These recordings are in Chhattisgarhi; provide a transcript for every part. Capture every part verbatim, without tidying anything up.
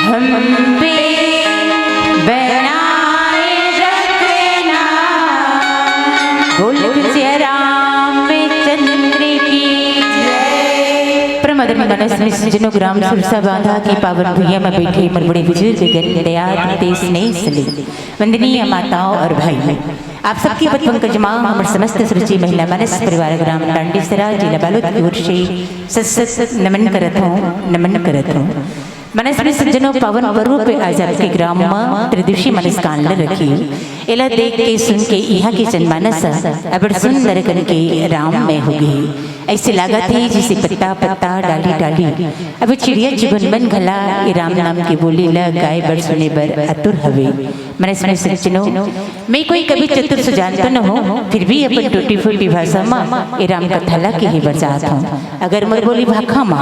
हम पे बनाए रखना। बोल सिया रामचंद्र की जय। परम आदरणीय मानस में सज्जनों, ग्राम सुरसा बांधा की पावन भुइयां में बैठे मोर बड़े बुजुर्ग गण, दया देश ने सले वंदनीय माताओं और भाइयों, आप सबके पद पंकज मां हमर समस्त सुरुचि महिला मानस परिवार ग्राम डांडीसरा, जिला बालोद की ओर से सत सत नमन करत हूँ, नमन करत हूँ। मानस में सज्जनों, पावन पर्व पे आज आपके ग्राम में त्रिदिवसीय मानस कांड रखे। एला देख के, सुन के इहाँ के जनमानस अबड़ सुंदर कन के राममय हो गे। ऐसे लागत हे जैसे पत्ता पत्ता, डाली डाली, अब चिड़िया चुगन मन घला ए राम नाम के बोली ल गाय बर, सुने बर आतुर हवे। मानस में सज्जनों, मैं कोई कवि चतुर सुजान तो न हूँ, फिर भी अपन टूटी फूटी भाषा म ए राम कथा ला कहे बर चाहत हूँ। अगर मोर बोली भाखा म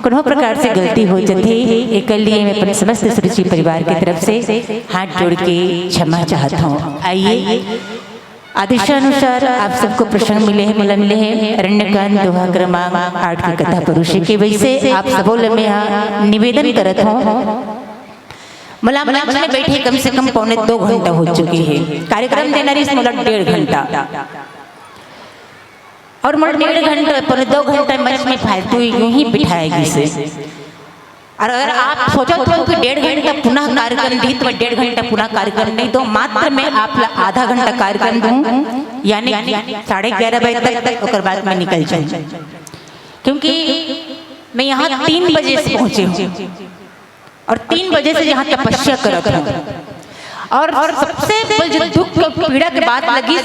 कोनो प्रकार से गलती हो जथे, एकर लिए मैं अपन समस्त सुरुचि परिवार के तरफ से हाथ जोड़ के क्षमा चाहत हूँ। आइए, आदेशानुसार आप सबको प्रसंग मिले हैं, मिले हैं, अरण्यकांड दोहा क्रमांक आठ की कथा परुषे के। वैसे आप सबो ले मैं यहाँ निवेदन करत हूँ, मोला मंच में बैठे कम से कम पौने दो घंटा हो चुके हे। कार्यक्रम देना रहिस मोला डेढ़ घंटा, और मोला डेढ़ घंटा, पौने दो घंटा मंच में फालतू यूं ही बिठाए गिस हे। और अगर आप सोचत हो कि डेढ़ घंटा पुनः कार्यक्रम दी, तो मैं डेढ़ घंटा पुनः कार्यक्रम नहीं दूं, मात्र मैं आप ला आधा घंटा कार्यक्रम दूं, यानी साढ़े ग्यारह बजे तक, ओकर बाद मैं निकल जाऊं, क्योंकि मैं यहाँ तीन बजे से पहुंचे हूँ। और तीन बजे से यहाँ तपस्या करत हूँ। और सबसे बड़ जो दुख और पीड़ा के बात लगी,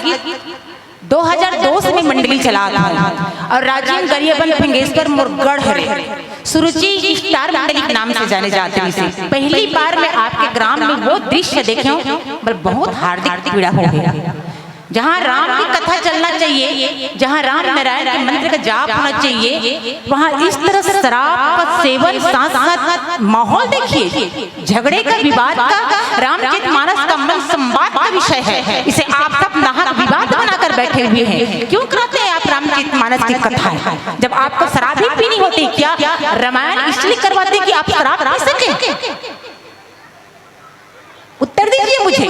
दो हज़ार दो से मैं मंडली चलात हूँ और राजिम गरियाबंद फिंगेश्वर मोर गढ़ हरे। सुरुचि स्टार मंडली के नाम से जाने जात रहिस हे। पहली बार मैं आपके ग्राम में वो दृश्य देखे हूँ, बल बहुत हार्दिक पीड़ा हो गया। जहाँ राम की कथा चलना चाहिए, जहाँ राम नारायण के मंत्र का जाप होना चाहिए, वहाँ इस तरह शराब का सेवन, साथ साथ माहौल देखिए, झगड़े का, विवाद का, रामचरित मानस का मन संवाद का विषय है। इसे आप सब नाहक विवाद बनाकर बैठे हुए हैं। क्यों कराते हैं आप रामचरित मानस की कथाएं? जब आपको शराब ही पीनी होती क्या? रामायण इसलिए करवाते हैं कि आप शराब पी सकें? उत्तर दीजिए मुझे।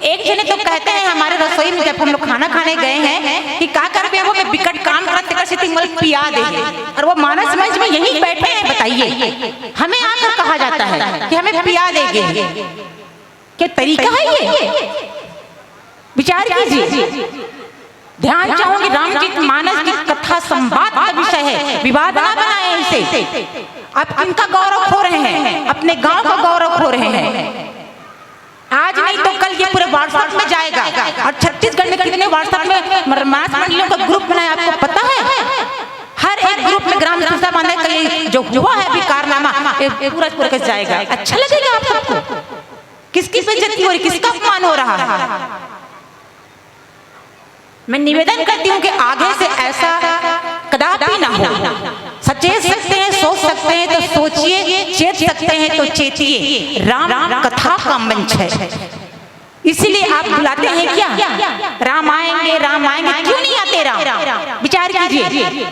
एक जने तो कहते हैं हमारे रसोई में, जब हम लोग खाना खाने गए हैं, कि का करबे वो, मैं बिकट काम करत, तेकर सेती मोला पिया दे। और वो मानस मंच में यहीं बैठे हैं, बताइए, हमें आकर कहा जाता है कि हमें पिया देगे। क्या तरीका है ये? विचार कीजिए। ध्यान चाहूंगी, रामचरित मानस की कथा संवाद का विषय है, विवाद ना बनाए इसे। आप किनका गौरव खो रहे हैं? अपने गांव का गौरव खो रहे हैं। आज नहीं तो कल ये पूरे WhatsApp में जाएगा। और छत्तीसगढ़ में कितने WhatsApp में मानस मंडलियों का ग्रुप बनाया, आपको पता है? हर एक ग्रुप में ग्राम सुरसा बांधा का ये जो हुआ है अभी कारनामा, ये पूरा पूरा कैसे जाएगा? अच्छा लगेगा आप सबको? किसकी बेइज्जती हो रही, किसका अपमान हो रहा है? मैं निवेदन करती हूँ कि आगे से ऐसा कदापि ना हो। सचेत सकते हैं, सोच सकते हैं तो सोचिए, चेत सकते हैं तो चेतिए। राम कथा का मंच है, इसीलिए आप बुलाते हैं क्या? राम आएंगे, राम आएंगे, क्यों नहीं आते राम? विचार कीजिए।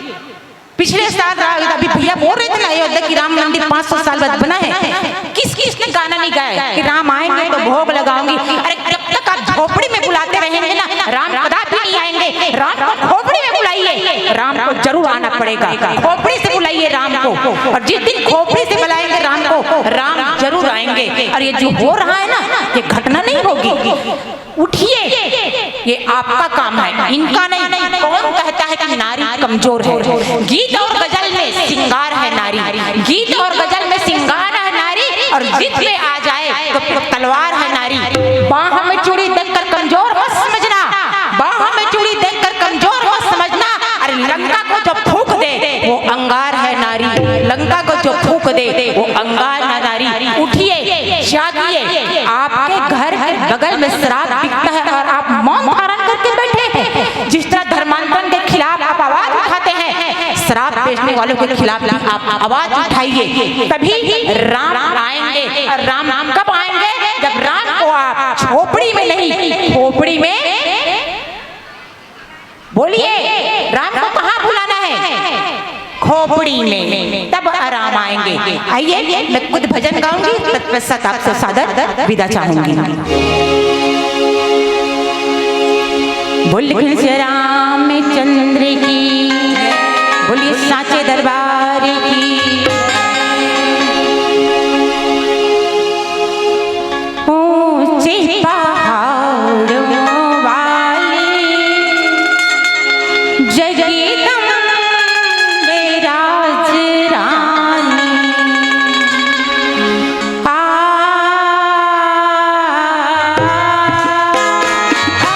पिछले साल रा-, अभी भैया बोल रहे थे ना अयोध्या की राम मंदिर पाँच सौ साल बाद बना है, किस किस ने गाना नहीं गाया कि राम आएंगे तो भोग लगाऊंगी? अरे, जब तक आप झोपड़ी में बुलाते रहेंगे ना, राम कदापि नहीं आएंगे। राम को खोपड़ी में बुलाइए, राम को जरूर आना पड़ेगा। खोपड़ी से बुलाइए राम को, और जिस दिन खोपड़ी से बुलाएंगे राम को, राम जरूर आएंगे। और ये जो हो रहा है ना, ये घटना नहीं होगी। उठिए, ये आपका काम है, इनका नहीं। कौन कहता है कि नारी कमजोर है? गीत और गजल में सिंगार है नारी, गीत और गजल में सिंगार है नारी, और जिद पे आ जाए तो तलवार है नारी। बाह में चूड़ी देखकर कमजोर मत समझना, बाह में चूड़ी देखकर कमजोर मत समझना। अरे, लंका को जो फूंक दे वो अंगार है नारी, लंका को जो फूंक दे वो अंगार है नारी। उठिए, जागिए। आपके घर के बगल में शराब बिकता है और आप मौन धारण करके बैठे हैं। जिस तरह धर्मांतरण के खिलाफ आप आवाज उठाते हैं, शराब बेचने वालों के खिलाफ भी आप आवाज उठाइए, तभी राम आएंगे। और राम कब आएंगे? जब राम को आप झोपड़ी में नहीं, खोपड़ी में बोलिए, राम को कहाँ बुलाना है? खोपड़ी में, तब राम आएंगे। आइए, मैं खुद भजन गाऊंगी, तत्पश्चात आपसे सादर विदा चाहूंगी। बोल कृष्ण रामचंद्र की, बोलिए साचे दरबार की। ऊंचे पहाड़ों वाली जगदम्बे राज रानी। आ, आ, आ,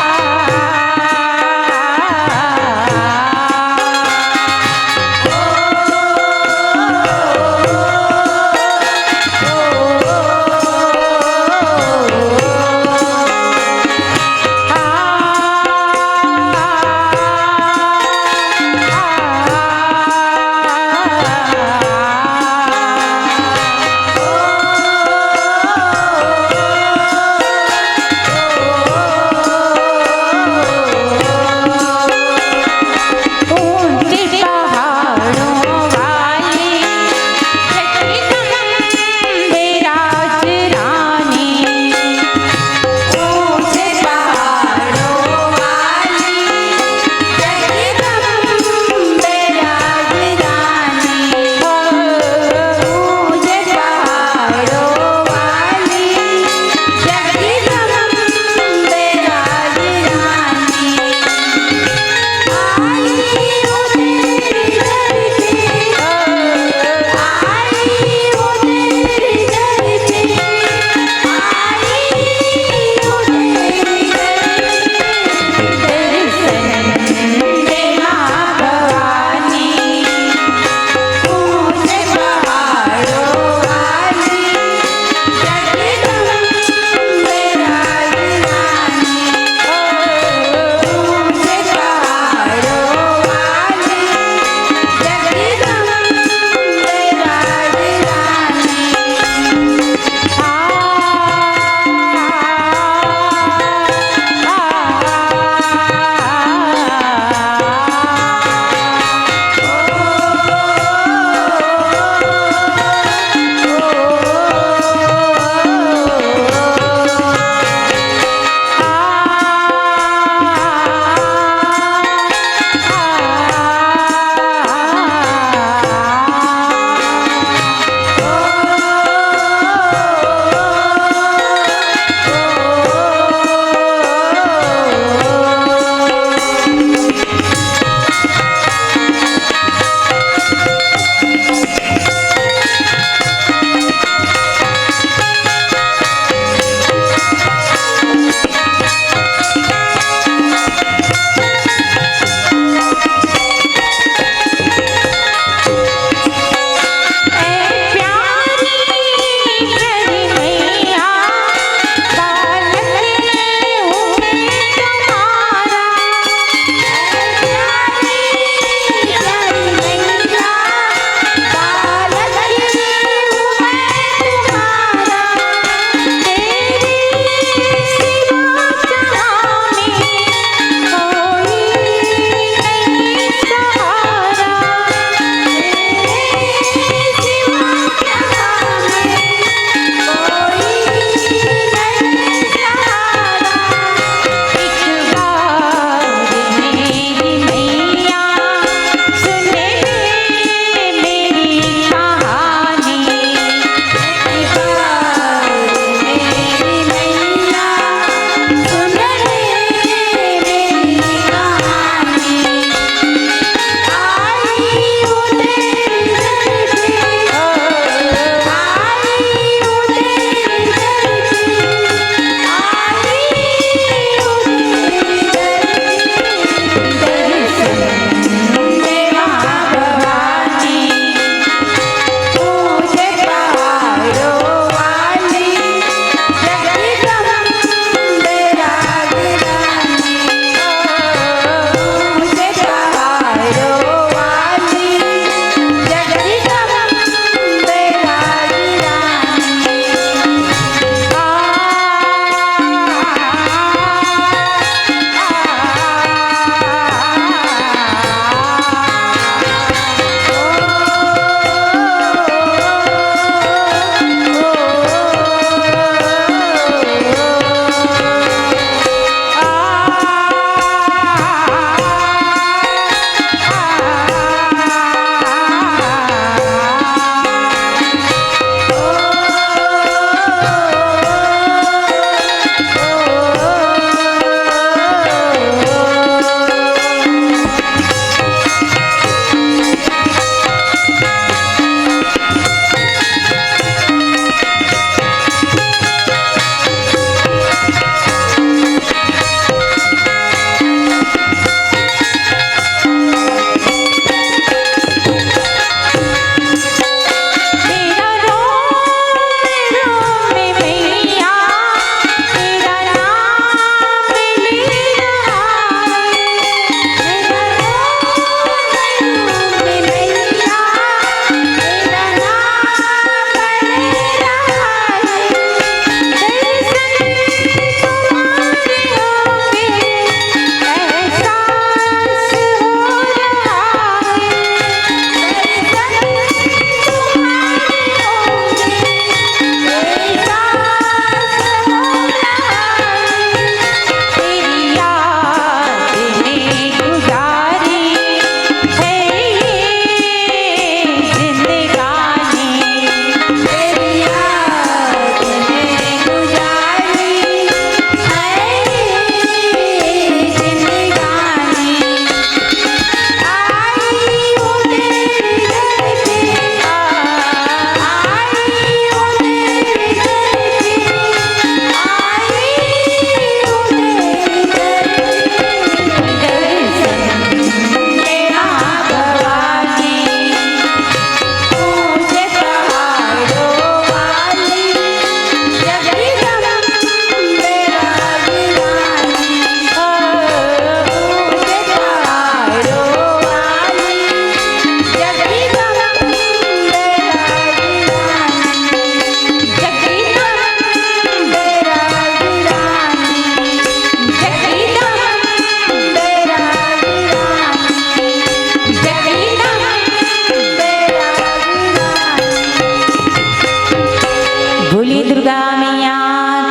दुर्गा मैया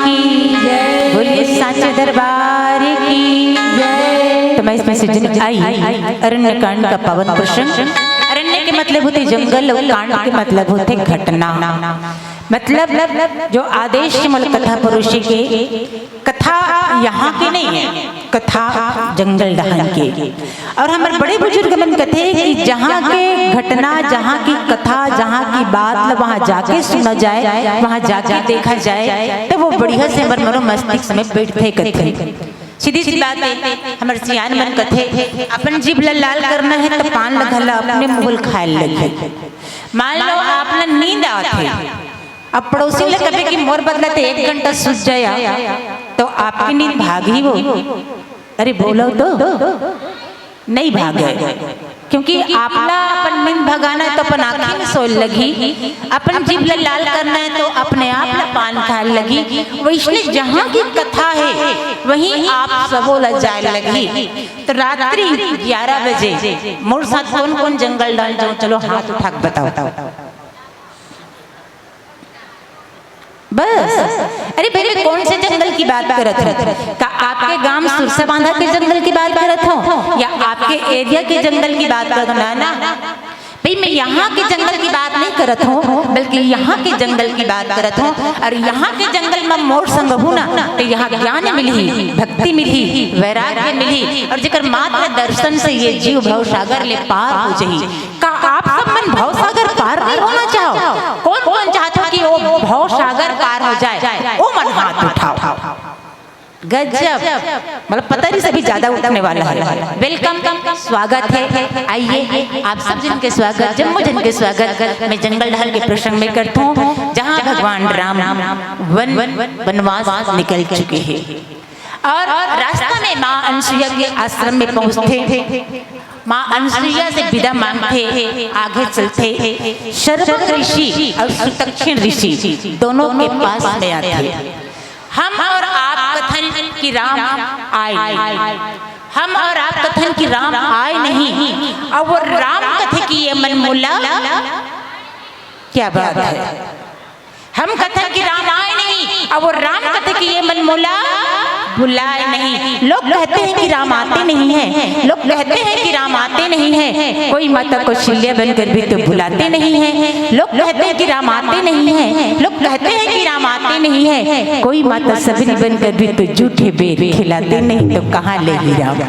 की जय। बोलिए साचे दरबार की जय। तो मैं इसमें से जुन आई अरण्य कांड का पावन प्रसंग। अरण्य के मतलब होथे जंगल अउ कांड के मतलब होथे घटना। मतलब जो आदेश के मूल कथा पुरुष के कथा यहाँ के नहीं है, कथा जंगल डहन के। अउ हमर बड़े बुजुर्ग मन कथे कि जहाँ के घटना, जहाँ की कथा, जहाँ की बात ल वहाँ जाके सुना जाए, वहाँ जाके देखा जाए, त वो बढ़िया से हमर मनो मस्तिष्क में बैठथे कथे। सीधी सी बात है, हमर सियान मन कथे, अपन जीभ ल लाल करना है त पान ल घला अपने मुँह ल खाए ल लगही। मान लो आप ल नींद आथे, अब पड़ोसी ल कबे कि मोर बदला ते एक घंटा सुत जाया, तो आपकी नींद भागही वो? अरे बोलो तो, नहीं भागे, क्योंकि आपला अपन नींद भगाना है तो अपन आँखी में सोए लगही, अपन जीभ ल लाल करना है तो अपने आप ल पान खाए लगही। वैसने जहाँ की कथा है वहीं आप सबो ल जाए लगही। तो रात्रि ग्यारह बजे मोर साथ कौन कौन जंगल डहन जाऊँ, चलो हाथ उठा के बताओ। बस, अरे भाई, मैं कौन से जंगल की बात करत हूँ? का आपके गांव सुरसा बांधा के जंगल की बात करत हूँ या आपके एरिया के जंगल की बात करत हूँ? ना, ना भाई, मैं यहाँ के जंगल की बात नहीं करत हूँ, बल्कि यहाँ के जंगल की बात करत हूँ। अउ यहाँ के जंगल में मोर संग हूँ ना, त यहाँ ज्ञान मिलही, भक्ति मिलही, वैराग्य मिलही, अउ जेकर मात्र दर्शन से ये जीव भव सागर ले पार हो जाही। का आप सब मन भव सागर पार नहीं होना चाहो? कौन कौन चाहत हो कि वो भव सागर पार हो जाए, वो मन हाथ उठाओ। गजब, मतलब पता नहीं सभी ज्यादा उठने वाला है। वेलकम, स्वागत है, आइए आप सब जन के स्वागत, जम्मो जन के स्वागत मैं जंगल डहन के प्रसंग में करता हूँ, जहाँ भगवान राम वन वनवास निकल चुके हैं। अउ रास्ता में माँ अनसुईया के आश्रम में पहुँचथे। माँ अनसुईया से बिदा मांगथे, आगे चलथे। शरभंग ऋषि अउ सुतक्षण ऋषि दोनों के पास में आथे। हम अउ आप कथन कि राम आए नहीं, हम अउ आप कथन कि राम आए नहीं, अउ वो राम कथे कि ये मन मोला, क्या बात है? हम कथन कि राम आए नहीं, अउ वो राम कथे कि ये मन मोला बुलाए नहीं। लोग कहते हैं कि राम आते नहीं हैं, लोग कहते हैं कि राम आते नहीं हैं। कोई माता कौशल्या बनकर भी तो बुलाते नहीं हैं। लोग कहते हैं कि राम आते नहीं हैं, लोग कहते हैं कि राम आते नहीं हैं। कोई माता सबरी बनकर भी तो जूठे बेर खिलाते नहीं, तो कहाँ लेही राम?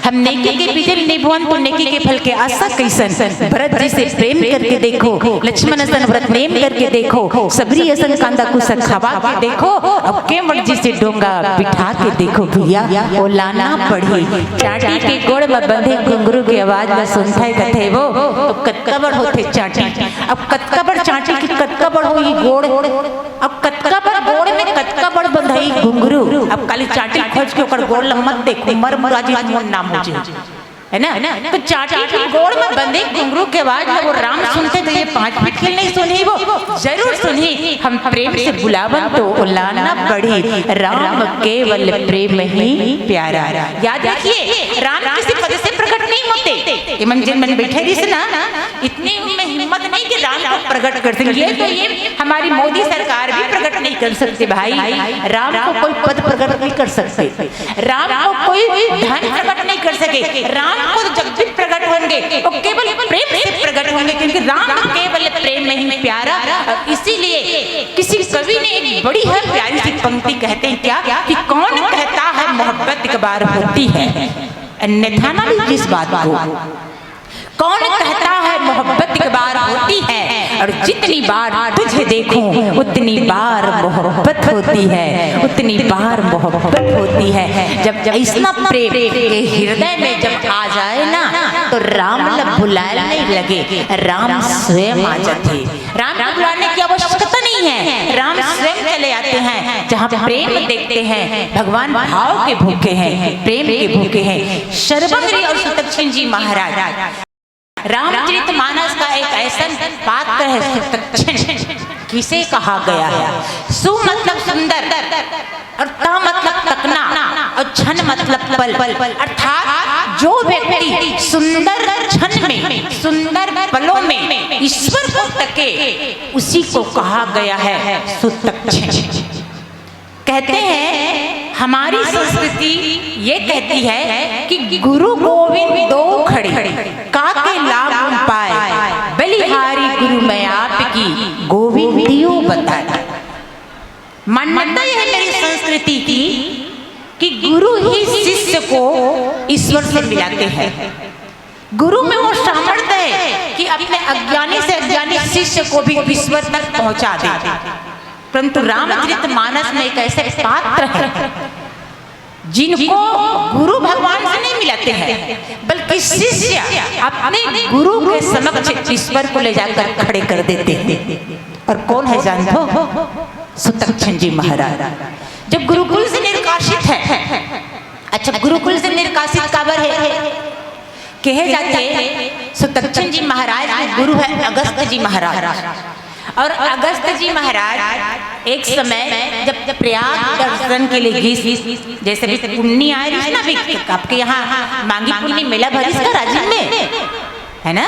हम नेकी के बीजन निभवन तो नेकी के फल के आशा कइसन? भरत जी से प्रेम करके देखो, लक्ष्मण असन व्रत नेम करके देखो, सबरी असन कांदा कुसा खवा के देखो, अब केवट जी से डोंगा बिठा के देखो भैया, ओलाना पड़ही। चांटी के गोड़ म बंधे घुंघरू के आवाज ल सुनथे कथे वो, अब कतका बड़ होथे चांटी, अब कतका बड़ चांटी के कतका बड़ होही गोड़, अब कतका बड़ गोड़ में कतका बड़ बंधही घुंघरू। अब काली चांटी खोज के ओकर गोड़ ल मत देखो, मर मुरा जी मोर नाम हो जाही। है ना? तो चांटी के गोड़ में बंधे घुंघरू के आवाज ल वो राम सुनथे त ये पाँच फीट के नहीं सुनही, वो जरूर सुनही। हम प्रेम से बुलावन तो ओलाना पड़ही, राम केवल प्रेम ही प्यारा। याद रखिए, राम किसी पद से प्रकट नहीं होते। ये मन जिन मन बैठे रहिस ना, इतनी उनमें हिम्मत नहीं कि राम को प्रकट कर देंगे। ये तो ये हमारी मोदी सरकार भी प्रकट नहीं कर सकते भाई। राम को कोई पद प्रकट नहीं कर सकते, राम को कोई धन प्रकट नहीं कर सके। राम को जब भी प्रकट होंगे, वो केवल प्रेम से प्रकट होंगे, क्योंकि राम केवल प्रेम में ही प्यारा। और इसीलिए किसी कवि ने एक बड़ी ही प्यारी सी पंक्ति कहते हैं क्या, कि कौन कहता है मोहब्बत एक बार होती है, अन्यथा ना लीजिए इस बात को। कौन कहता है मोहब्बत एक बार होती है, और जितनी बार तुझे देखूं उतनी बार मोहब्बत होती है, उतनी बार मोहब्बत होती है। जब ऐसना प्रेम के हृदय में जब आ जाए ना, तो राम ल बुलाए नहीं लगे, राम स्वयं आ जाथे। राम को बुलाने की आवश्यकता नहीं है, राम स्वयं चले आते हैं। जहाँ प्रेम देखते हैं, भगवान भाव के भूखे हैं, प्रेम के भूखे हैं। शरभंग ऋषि और सुतक्षण जी महाराज, रामचरित मानस का एक ऐसा पात्र है सुतक्षण, किसे कहा गया है। सु मतलब सुंदर, और त मतलब तकना, और क्षण मतलब पल, अर्थात जो व्यक्ति सुंदर क्षण में, सुंदर पलों में ईश्वर को टके, उसी को कहा गया है सुतक्षण। कहते हैं, हमारी संस्कृति ये कहती है कि गुरु गोविंद दो खड़े, काके लाभ पाए, बलिहारी गुरु मैं आपकी, गोविंद दियो बताए। मान्यता यह है मेरी संस्कृति की कि गुरु ही शिष्य को ईश्वर से मिलाते हैं। गुरु में वो सामर्थ्य है कि अपने अज्ञानी से अज्ञानी शिष्य को भी ईश्वर तक पहुंचा दे। परंतु रामचरित मानस में एक ऐसे पात्र है जिनको गुरु भगवान से नहीं मिलाते हैं, बल्कि शिष्य अपने गुरु के समक्ष ईश्वर को ले जाकर खड़े कर देते हैं। और कौन है जानते हो? सुतक्षण जी महाराज। जब गुरुकुल से निर्कासित है, अच्छा, गुरुकुल से निर्कासित काबर है? कहे जाथे सुतक्षण जी महाराज के गुरु है अगस्त जी महाराज। और अगस्त जी महाराज एक समय जब प्रयाग दर्शन के लिए गिस, जैसे भी पुन्नी आए रहिस ना, भी आपके यहाँ मांगी पुन्नी मेला भरिस का राजिम में, है ना?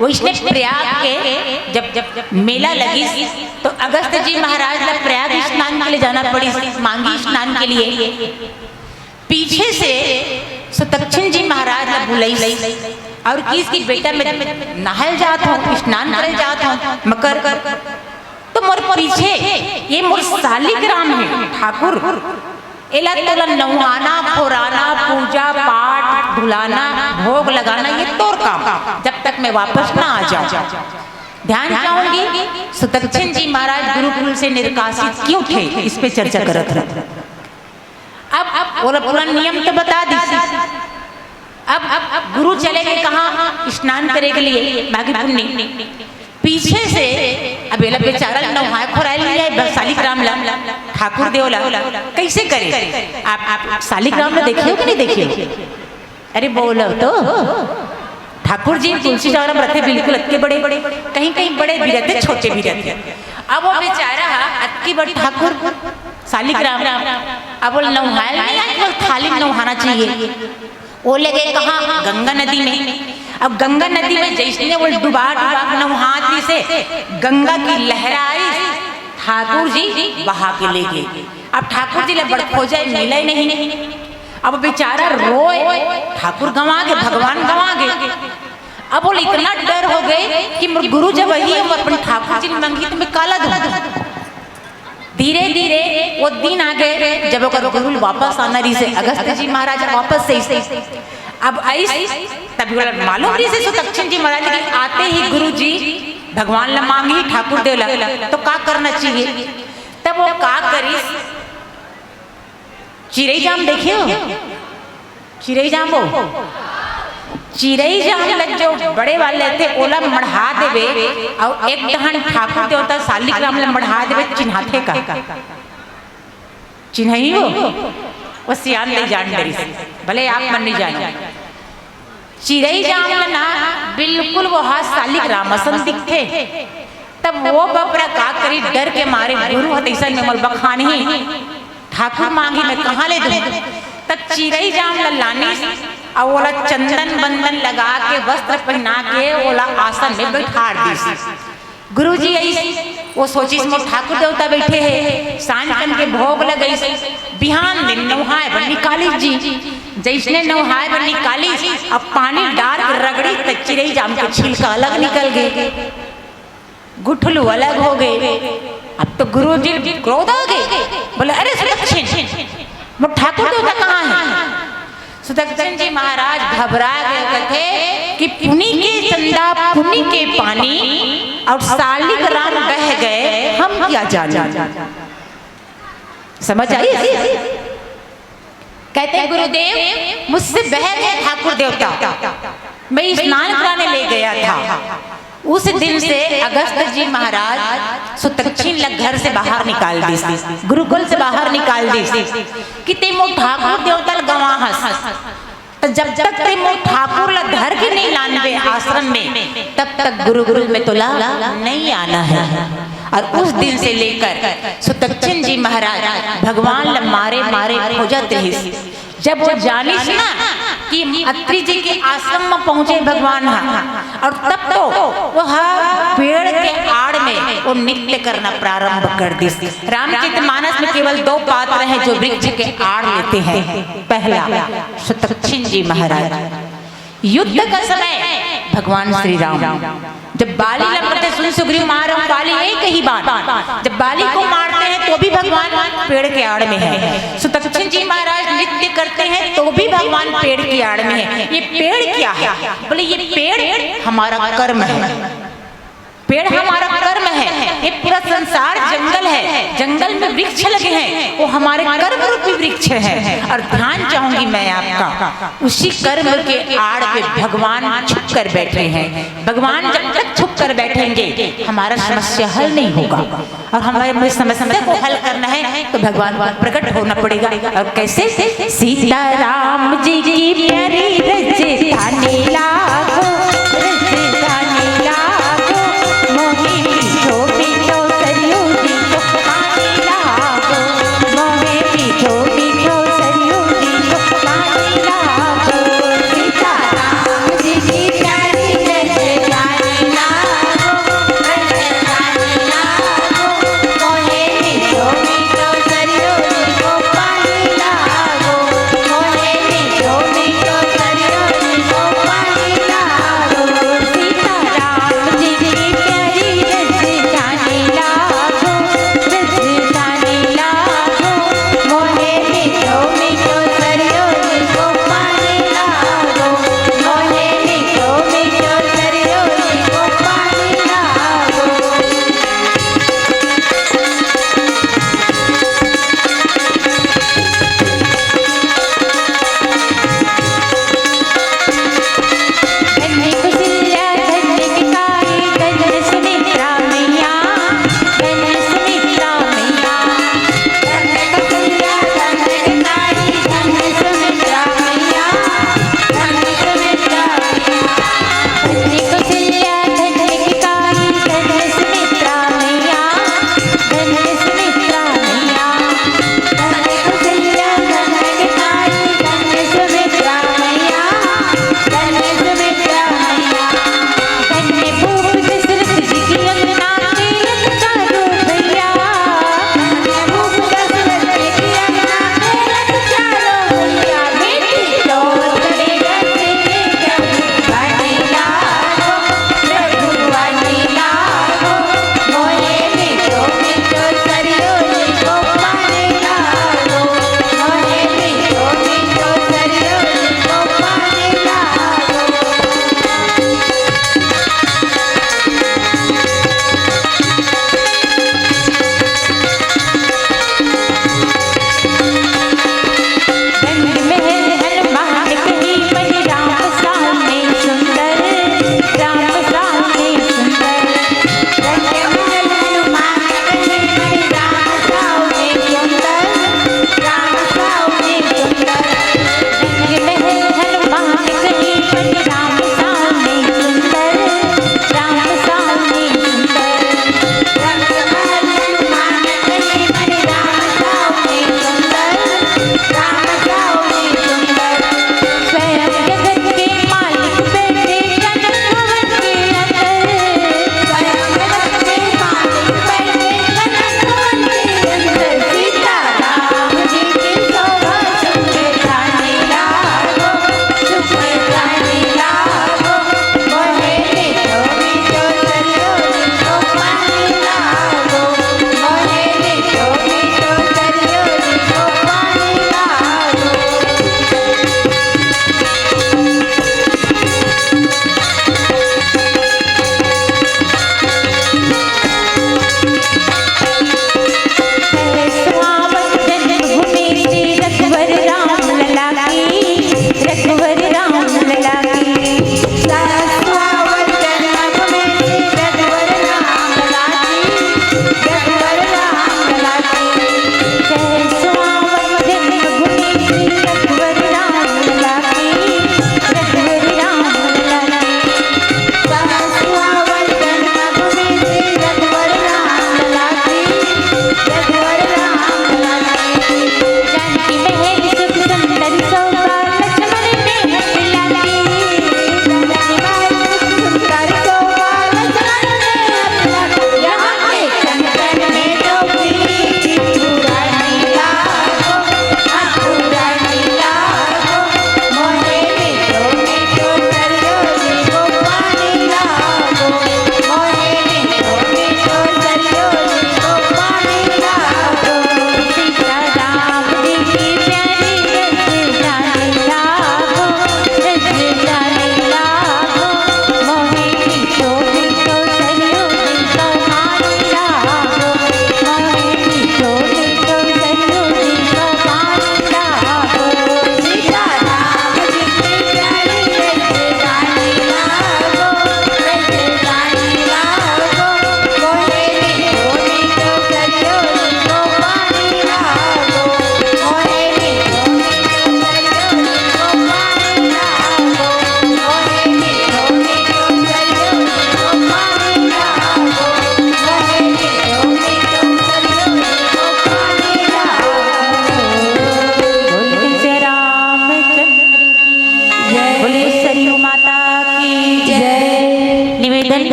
वइसने प्रयाग के जब जब मेला लगिस तो अगस्त जी महाराज ला प्रयाग स्नान के लिए जाना पड़िस, मांगी स्नान के लिए। पीछे से सुतक्षण जी महाराज ला बुलाइस और किहिस कि बेटा, मैं नहाय जात हूँ, स्नान करे जात हूँ, मकर तो मोर पीछे ये मोर सालिग्राम है ठाकुर, एला तोला नहाना, खोराना, पूजा पाठ, धुलाना, भोग लगाना, ये तोर काम, जब तक मैं वापस ना आ जाऊं। ध्यान चाहूंगी, सुतक्षण जी महाराज गुरुकुल से निर्कासित क्यों थे, इस पे चर्चा करत रहे। अब अब ओला पूरा नियम तो बता दी। अब अब गुरु चले गए कहाँ? स्नान करे के लिए माघी पुन्नी। पीछे से अब एला बेचारा नहाय खोराय लिया है, सालिग्राम ला, ठाकुर देव ला, कैसे करे? आप आप सालिग्राम ला देखियो कि नहीं देखियो? अरे बोलो तो। ठाकुर जी तुलसी चौरा में रहते, बिल्कुल अतके बड़े बड़े, कहीं कहीं बड़े भी रहते, छोटे भी रहते। अब वो बेचारा अतकी बड़ ठाकुर सालिग्राम, अब वो नहाय नहीं आए, वो थाली में नहाना चाहिए। वो ले गए कहाँ? गंगा नदी में। अब गंगा नदी में जैसने वो डुबा डुबा के नहात रहिसे, गंगा की लहर आइस, ठाकुर जी बहा के ले गए। अब ठाकुर जी ला बड़ खोजे, मिले नहीं। अब बेचारा रोए, ठाकुर गंवा गे, भगवान गंवा गे। अब वो इतना डर हो गए कि मोर गुरु जब वही, हम अपन ठाकुर जी मंगी तो मैं काला दूं। धीरे धीरे वो दिन आ गए जब ओकर गुरु वापस आना रहिसे, अगस्त जी महाराज वापस से इसे अब आइस, तब ओला मालूम रहिसे सुतक्षण जी महाराज कि आते ही गुरु जी भगवान ला मांगी, ठाकुर देव ला, तो का करना चाहिए? तब वो का करिस? चिरई जाम देखियो, चिरई जाम वो, चिरई जाम ल जो बड़े वाले थे, ओला मढ़ा देवे, अउ एक डहन ठाकुर देवता सालिग्राम ल मढ़ा देवे, चिन्हाथे का? चिन्हई हो? वो सियान नहीं जान डरिस, भले आप मन नहीं जानो। चिरई जाम ल ना बिल्कुल वो हा सालिग्राम असन दिखथे। तब वो बपरा का करी, डर के मारे गुरु ह तइसन में मोर बखानही, ठाकुर मांगी मैं कहाँ ले दूं? तब चिरई जाम ल लानिस, अउ ओला चंदन बंदन लगा के, वस्त्र पहना के, ओला आसन में बैठार दिस। गुरु जी आइस, वो सोचिस मोर ठाकुर देवता बैठे हे, सांझ कन के भोग लगइस, बिहान दिन नहाय बर निकालिस जी। जइसने नहाय बर निकालिस, अब पानी डार के रगड़ी त चिरई जाम के छिलका अलग निकल गे। गुठलू अलग हो गए। अब तो गुरु जी क्रोध आ गए, बोले, "अरे सुदक्षिण, मोर ठाकुर देवता कहाँ है?" सुदक्षिण जी महाराज घबरा गए, कहते कि पुनी के चंदा, पुनी के पानी, और सालिग्राम बह गए, हम क्या जाने। समझ आई? कहते, "गुरुदेव, मुझसे बह गए ठाकुर देवता, मैं स्नान कराने ले गया था, उस दिन से अगस्त जी महाराज सुतक्षिन ल घर से बाहर निकाल दिस, गुरुकुल से बाहर निकाल दिस कि ते मोर ठाकुर देवता ल गंवा हस।" तो जब तक ते मोर ठाकुर ल धर के नहीं लानबे आश्रम में, तब तक गुरुकुल में तोला नहीं आना है। और उस दिन से लेकर सुतक्षिन जी महाराज भगवान ल मारे मारे खोजत रहिस। जब वो जानिस ना कि अत्रि जी के आश्रम में पहुंचे भगवान ह, और तब तो वह पेड़ के आड़ में वो नृत्य करना प्रारंभ कर दिस। रामचरित मानस में केवल दो पात्र हैं जो वृक्ष के आड़ लेते हैं। पहला सुतक्षिन जी महाराज, युद्ध का समय भगवान श्री राम, जब बाली लंबते सुन सुग्रीव मार बाली एक ही बाण, जब बाली को मारते हैं तो भी भगवान पेड़ के आड़ में है। सुतक्षिन जी महाराज नृत्य करते हैं तो भी भगवान पेड़ की आड़ में है। ये पेड़ क्या है? बोले, ये पेड़ हमारा कर्म है। पेड़ हमारा कर्म है। ये पूरा संसार जंगल है, जंगल में वृक्ष लगे हैं, वो हमारे कर्म रूपी वृक्ष है। और ध्यान चाहूंगी मैं आपका, उसी कर्म के आड़ पे भगवान छुप कर बैठे हैं। भगवान जब तक छुप कर बैठेंगे, हमारा समस्या हल नहीं होगा। और हमारे, हमारी समस्या को हल करना है तो भगवान को प्रकट होना पड़ेगा। और कैसे? सीताराम जी की प्यारी रजधानी लागो, रजधानी लागो, मोहे मीठो मीठो सरयू जी को पानी लागो, मोहे मीठो मीठो सरयू जी को पानी लागो। सीताराम जी की प्यारी रजधानी लागो, रजधानी लागो, मोहे मीठो मीठो सरयू जी को पानी लागो, मोहे मीठो मीठो सरयू जी को पानी लागो।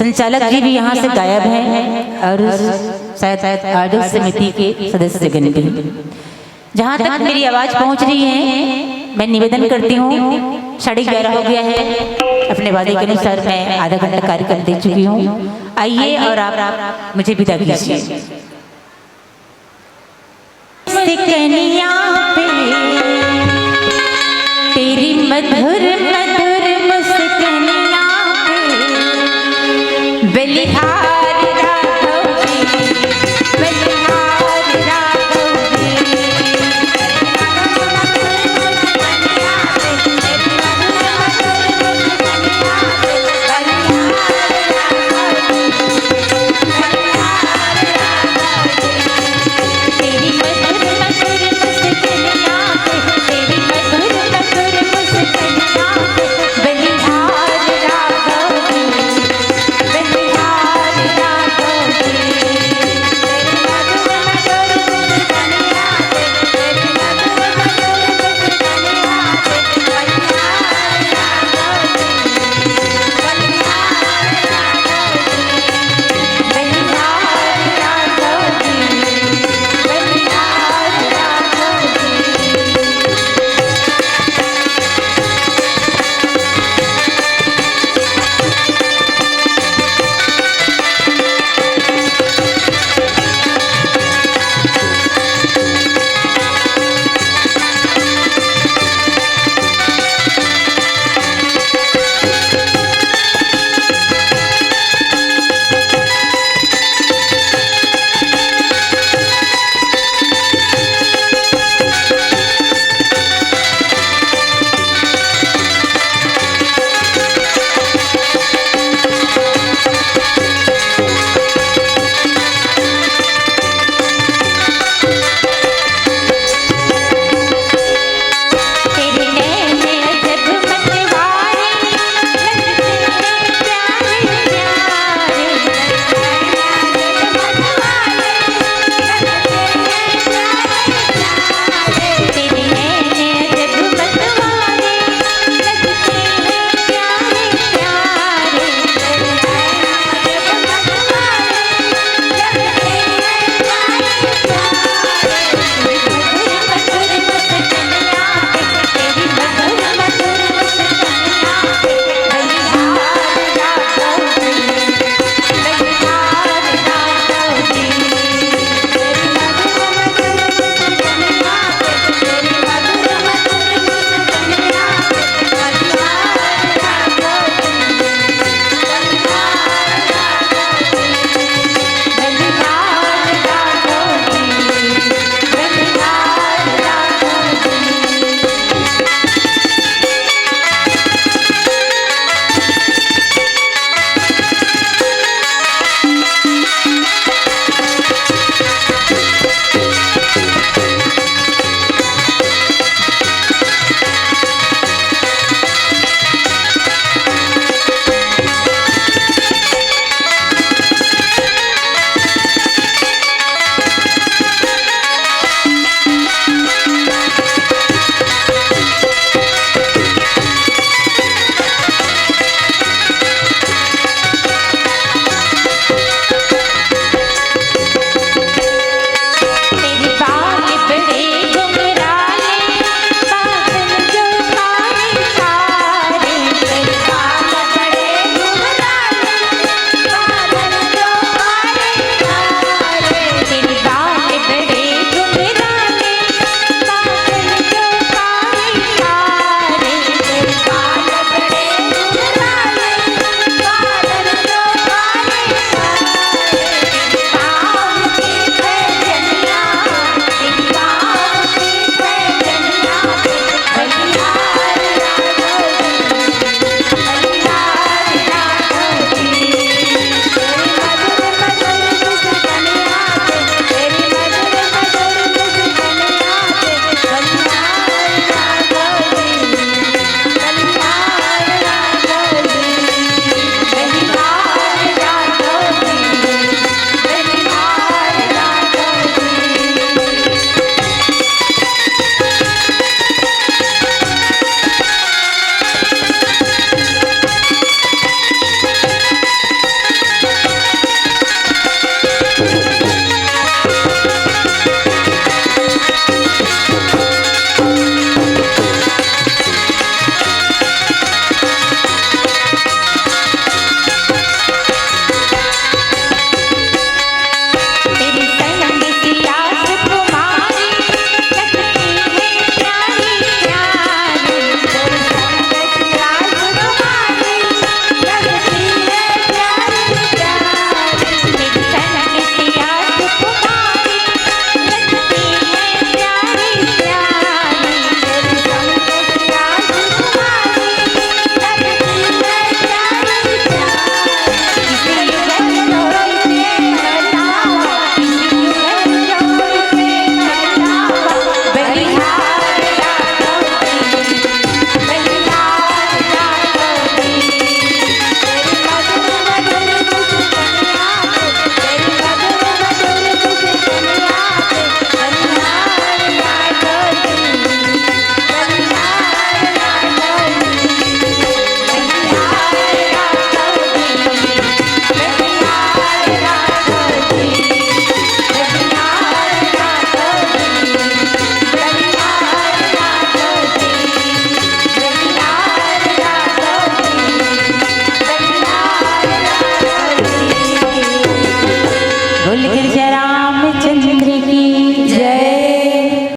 संचालक जी भी यहाँ से गायब हैं और शायद आयोजक समिति के सदस्यगण भी। जहाँ तक मेरी आवाज पहुँच रही है, मैं निवेदन करती हूँ, साढ़े ग्यारह हो गया है, अपने वादे के अनुसार मैं आधा घंटा कार्यक्रम दे चुकी हूँ। आइए और आप मुझे विदा कीजिए। से कनिया पे तेरी मधुर